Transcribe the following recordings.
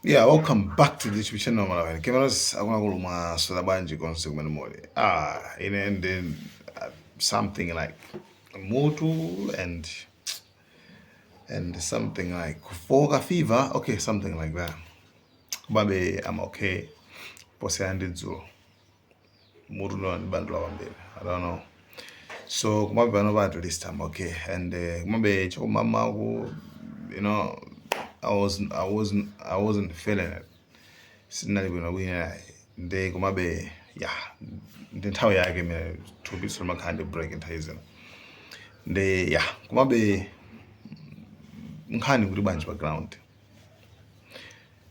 Yeah, welcome back to the YouTube channel, Malawi Cameras. Akuluakulu, mwaswera bwanji konse kumene muli? Ah, ine ndi something like mutu and something like kufoka, fever, okay, something like that. Komabe I'm okay posiyana ndi dzulo. Mutu ndo ndibandula kwambiri, I don't know. So komabe panopa at least I'm okay and komabe chakumamaku I wasn't feeling it, sinali bwino bwino. Ndi komabe, yeah, ndi nthawi yake imene thupi limakhala ndi break nthawi zino. Ndi yeah, komabe nkhani kuti bwanji pa ground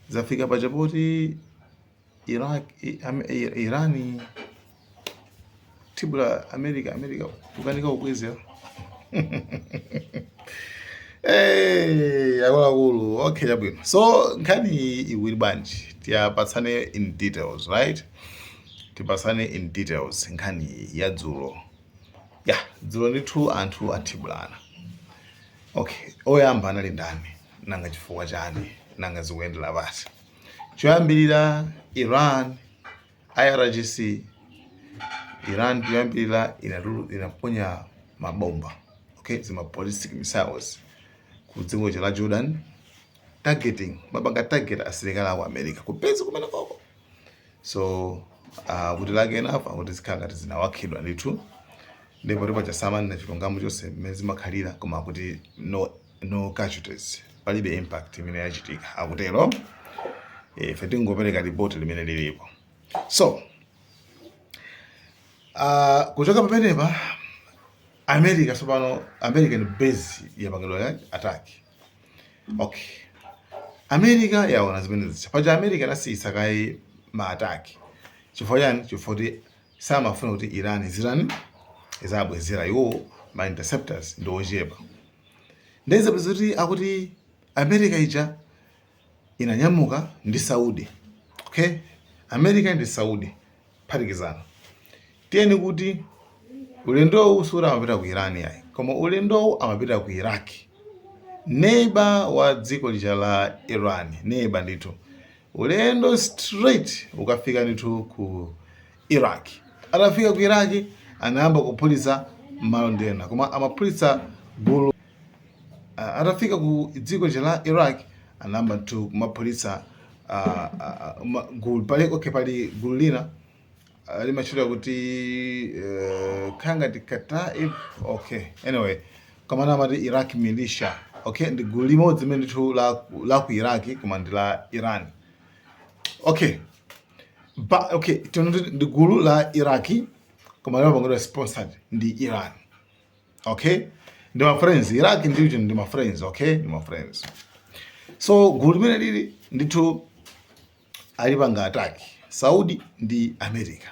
zafika pachapoti Iraq, Irani tibula America, America kukanika kukwezera. Hey, akuluakulu, okay, chabwino. So nkhani iwiri bwanji, tiyapatsane in details, right? Tipatsane in details nkhani ya dzulo. Ya dzulo ndithu anthu athibulana. Okay, oyamba anali ndani? Nanga chifukwa chani? Nanga zikuyendera pati? Choyambirira, Iran, IRGC, Iran choyambirira inaponya mabomba, okay, zima ballistic missiles ku dziko la Jordan, targeting, mapanga target asilikali aku America kupeza kumene koko. So kuti lucky enough akuti zikhala ngati zinawakhidwa ndithu, ndipo ndipo chasamani chilungamo chonse mmene zimakhalira, koma akuti no casualties, palibe impact imene yachitika, akutero. Ife tingopereka ripoti limene lilipo. So kuchoka pamenepa, America tsopano, American base yapangidwa ya attack. Okay, America yaona zimene zicha. Paja America inasiyitsa kayi ma attack. Chifukwa chani? Chifukwa kuti samafuna kuti Iran zirani izabwezera iwo ma interceptors ndi ochepa. Ndezapeza kuti akuti America ija inanyamuka ndi Saudi, okay, America ndi Saudi phatikizana. Tiyeni kuti ulendowu suri amapita ku Iran yayi, koma ulendowu amapita ku Iraq, neighbor wa dziko lija la Iran, neighbor ndithu. Ulendo straight ukafika ndithu ku Iraq. Atafika ku Iraq anayamba kuphulitsa malo ndena, koma amaphulitsa gulu. Atafika ku dziko lija la Iraq anayamba ndithu kumaphulitsa gulu pali, okay, pali gulu lina limatchedwa kuti khangati Kataib, okay, anyway, kamana amati Iraq militia, okay, ndi gulu limodzi limene ndithu la ku Iraq koma ndi la Iran, okay. Ba, okay, tino ndi gulu la Iraki koma limapangidwa sponsored ndi Iran, okay, ndi ma friends. Iraq ndi ndi ma friends, okay, ndi ma friends. So gulu limene lili ndithu alipanga attack Saudi ndi America.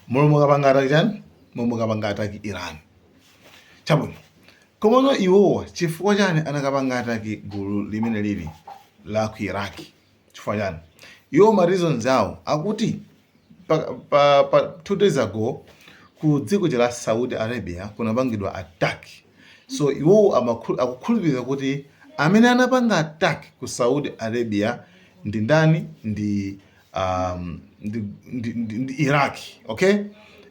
Momwe kapanga attack chani? Momwe kapanga attack Iran. Chabwino, komano iwowa chifukwa chani anakapanga attack gulu limene lili la ku Iraq? Chifukwa chani? Iwo ma reasons awo akuti pa 2 days ago ku dziko la Saudi Arabia kunapangidwa attack. So iwowo akukhulupirira kuti amene anapanga attack ku Saudi Arabia ndi ndani? Ndi Iraq, okay.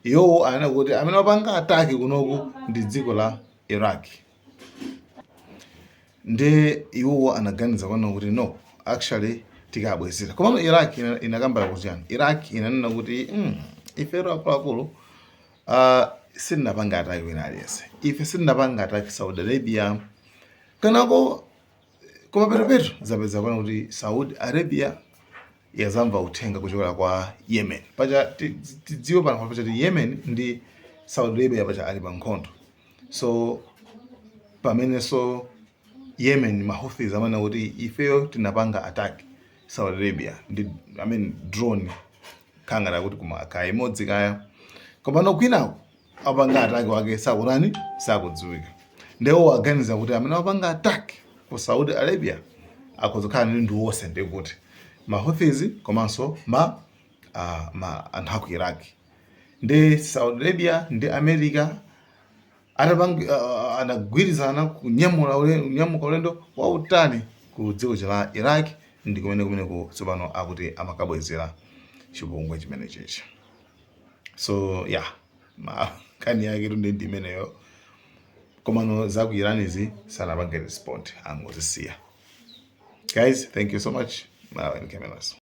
Iwowo anena kuti amene apanga attack kunoku ndi dziko la Iraq. Ndi iwowo anaganiza kwano kuti no, actually tikabwezera. Komano Iraq inakambala kuti chani? Iraq inanena kuti ifero akuluakulu sitinapanga attack wina aliyense, ife sitinapanga attack Saudi Arabia kanako. Koma petupetu zapeza kwano kuti Saudi Arabia yazamva uthenga kuchokera kwa Yemen. Paja tidziwe pano pacha kuti Yemen ndi Saudi Arabia pacha ali pa nkhondo. So pamenenso Yemen, ma Houthis amene kuti ifeyo tinapanga attack Saudi Arabia ndi, I mean, drone khangata kuti kuma kaya imodzi kaya, komano kwinako apanga attack wake sakunani, sakudziwika. Ndiwo aganiza kuti amene apanga attack ku Saudi Arabia akuzokhala ndi ndi wonse, ndikuti ma Houthis komanso ma anthu aku Iraq. Ndi Saudi Arabia ndi America anagwirizana kunyamula kunyamuka ulendo wautali ku dziko la Iraq. Ndi kumene kumeneko tsopano akuti amakabwezera chipongwe chimene chichi. So yeah, nkhani yake tu ndi imeneyo. Komano za ku Iranizi sanapange respond, angozisiya. Guys, thank you so much. Malawi Cameras.